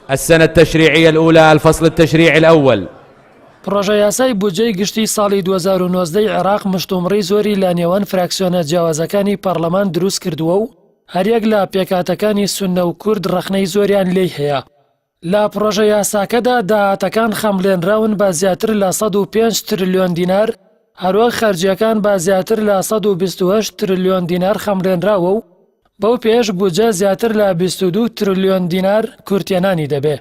السنة التشريعية الأولى الفصل التشريعي الأول. پڕۆژەیاسای بودجەی گشتی ساڵی 2019 ی عێراق مشتومڕی زۆری لە نێوان فراکسیۆنە جیاوازەکانی پەڕلەمان دروستکردووە و هەریەک لە پێکهاتەکانی سوننە و کورد ڕەخنەی زۆریان لێی هەیە. لە پڕۆژە یاساکەدا داهاتەکان خەمڵێنراون بە زیاتر لە 105 ترلیۆن دینار، هەروەک خەرجییەکان بە زیاتر لە 128 ترلیۆن دینار خەمڵێنراوە و بەو پێیەش بودجە زیاتر لە 22 ترلیۆن دینار کورتهێنانی دەبێ.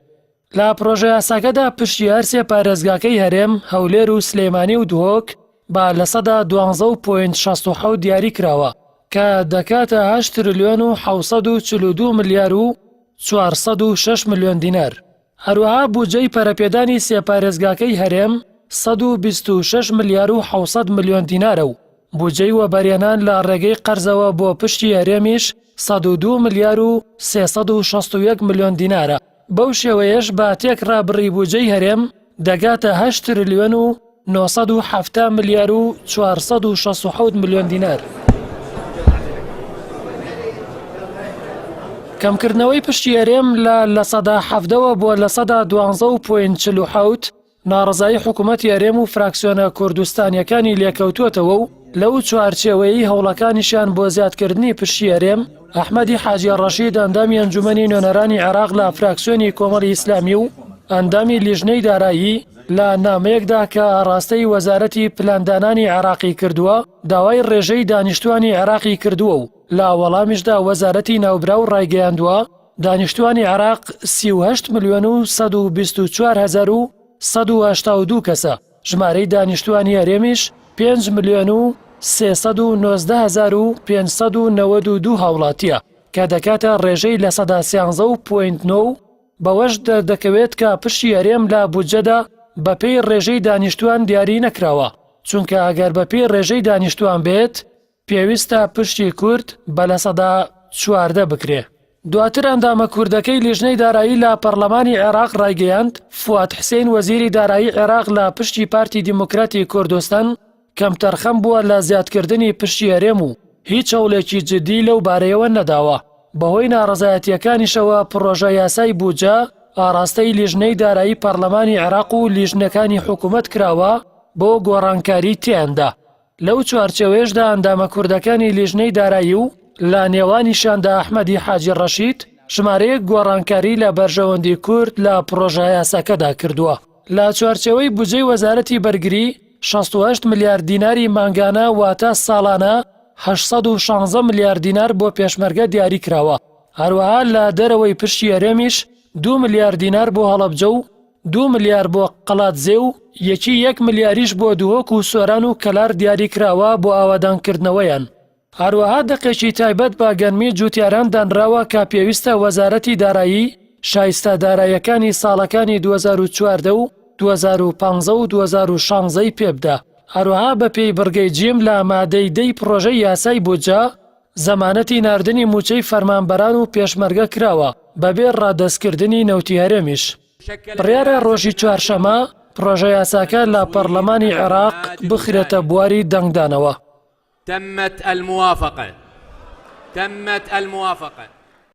لە پڕۆژەیاساکەدا پشکی هەرسێ پارێزگاکەی هەرێم، هەولێر و سلێمانی و دهۆک، بە لەسەدا 12 و point 67 دیاری کراوە، کە دەکاتە هەشت ترلیۆن و 742 ملیار و 406 ملیۆن دینار. هەروەها بودجەی پەرەپێدانی سێ پارێزگاکەی هەرێم 126 ملیار و 700 ملیۆن دینارە و بودجەی وەبەرهێنان لە ڕێگەی قەرزەوە بۆ پشکی هەرێمیش 102 ملیار و 361 ملیۆن دینارە. بەو شێوەیەش بە تێکڕا بڕی بوجەی هەرێم دەگاتە هەشت ترلیۆن و 970 ملیار و 467 ملیۆن دینار. کەمکردنەوەی پشکی هەرێم لە 17% ەوە بۆ 12 و point 47 ناڕەزایی حکومەتی هەرێم و فراکسیۆنە کوردستانییەکانی لێکەوتووەتەوە و لەو چوارچێوەیەی هەوڵەکانیشیان بۆ زیادکردنی پشکی هەرێم، ئەحمەدی حاجی ڕەشید ئەندامی ئەنجومەنی نوێنەرانی عێراق لە فراکسیۆنی کۆمەڵی ئیسلامی و ئەندامی لیژنەی دارایی لە نامەیەکدا کە ئاڕاستەی وەزارەتی پلاندانانی عێراقی کردووە داوای ڕێژەی دانیشتوانی عێراقی کردووە و لە وەڵامیشدا وەزارەتی ناوبراو ڕایگەیاندووە دانیشتوانی عێراق 38 ملیۆن و 124 هەزار و 182 کەسە، ژمارەی دانیشتوانی هەرێمیش 5 ملیۆن و 319 هەزار و 592 هاوڵاتییە، کە دەکاتە ڕێژەی لەسەدا 13 و point 9 و بەوەش دەردەکەوێت کە پشکی هەرێم لە بودجەدا بەپێی ڕێژەی دانیشتوان دیاری نەکراوە، چونکە ئەگەر بەپێی ڕێژەی دانیشتوان بێت، پێویستە پشتی کورد بە 14% بکرێ. دواتر ئەندامە کوردەکەی لیژنەی دارایی لە پەڕلەمانی عێراق ڕایگەیاند، فواد حسین وەزیری دارایی عێراق لە پشتی پارتی دیموکراتی کوردستان کەمتەرخەم بووە لە زیادکردنی پشتی هەرێم و هیچ هەوڵێکی جدی لەو بارەیەوە نەداوە، بەهۆی ناڕەزایەتییەکانیشەوە پڕۆژە یاسای بودجە ئاڕاستەی لیژنەی دارایی پەڕلەمانی عێراق و لیژنەکانی حکومەت کراوە بۆ گۆڕانکاری تێیاندا. لەو چوارچێوەیەشدا ئەندامە کوردەکانی لیژنەی دارایی و لە نێوانیشیاندا ئەحمەدی حاجی ڕەشید ژمارەیەک گۆڕانکاری لە بەرژەوەندی کورد لە پڕۆژەیاساکەدا کردووە. لە چوارچێوەی بودجەی وەزارەتی بەرگری 68 ملیار دیناری مانگانە واتە ساڵانە 816 ملیار دینار بۆ پێشمەرگە دیاری کراوە. هەروەها لە دەرەوەی پشکی هەرێمیش 2 ملیار دینار بۆ هەڵەبجە و دوو ملیار بۆ قەڵادزێ و یەکی یەک ملیاریش بۆ دهۆک و سۆران و کەلار دیاریکراوە بۆ ئاوادانکردنەوەیان. هەروەها دەقێکی تایبەت بە گەنمی جوتیاران دانراوە کە پێویستە وەزارەتی دارایی شایستە داراییەکانی ساڵەکانی 2014 و 2015 و 2016 ی پێبدا. هەروەها بەپێی بڕگەی جیم لە مادەی دە ی پڕۆژەی یاسای بودجە، زەمانەتی ناردنی مووچەی فەرمانبەران و پێشمەرگە کراوە بەبێ ڕادەستکردنی نەوتی هەرێمیش. بڕیارە ڕۆژی چوارشەمە پڕۆژەیاساکە لە پەڕلەمانی عێراق بخرێتە بواری دەنگدانەوە. تمت الموافقە تمت الموافقە.